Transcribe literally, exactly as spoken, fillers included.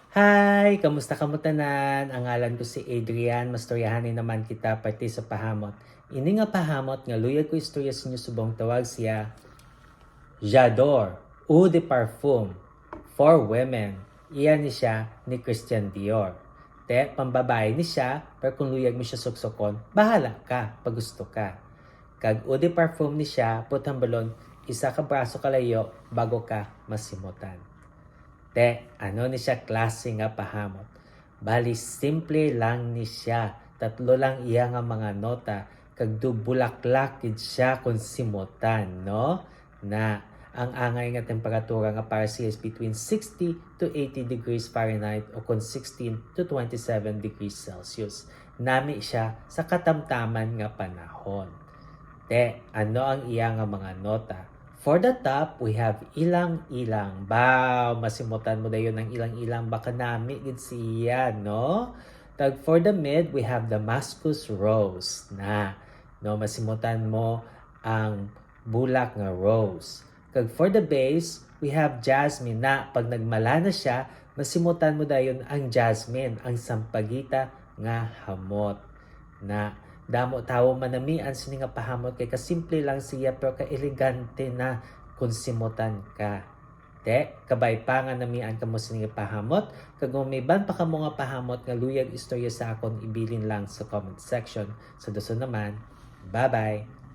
Hi! Kamusta kamo tanan? Ang ngalan ko si Adrian. Mastoryahanay naman kita parte sa pahamot. Ini nga pahamot nga luyag ko istorya sa inyo subong tawag siya J'adore Eau de Parfum for Women. Iya ni siya ni Christian Dior. Te, pambabae ni siya, pero kung luyag mo siya suksukon, bahala ka, pagusto ka. Kag Eau de Parfum ni siya, putang balon, isa ka braso kalayo bago ka masimutan. Te, ano ni siya klase nga pahamot? Bali, simple lang ni siya. Tatlo lang iya nga mga nota, kag dubulaklak gid siya kung simutan, no? Na ang angay nga temperatura nga para siya is between sixty to eighty degrees Fahrenheit o kung sixteen to twenty-seven degrees Celsius. Nami siya sa katamtaman nga panahon. Te, ano ang iya nga mga nota? For the top, we have ilang-ilang. Baw, masimutan mo dayon ang ilang-ilang. Baka nami gid siya, no? Tag for the mid, we have Damascus rose na. No, masimutan mo ang bulak nga rose. Kag for the base, we have jasmine na pag nagmala na siya, masimutan mo dayon ang jasmine, ang sampagita nga hamot. Na damo tawo manamian sini nga pahamot kay kasimple lang siya pero kaelegante na kung simutan ka. Te, kabay pa nga namian kamo sini nga pahamot, kag kung may iban pa kamo nga pahamot nga luyag istorya sa akon, ibilin lang sa comment section. Sa dason naman, bye-bye!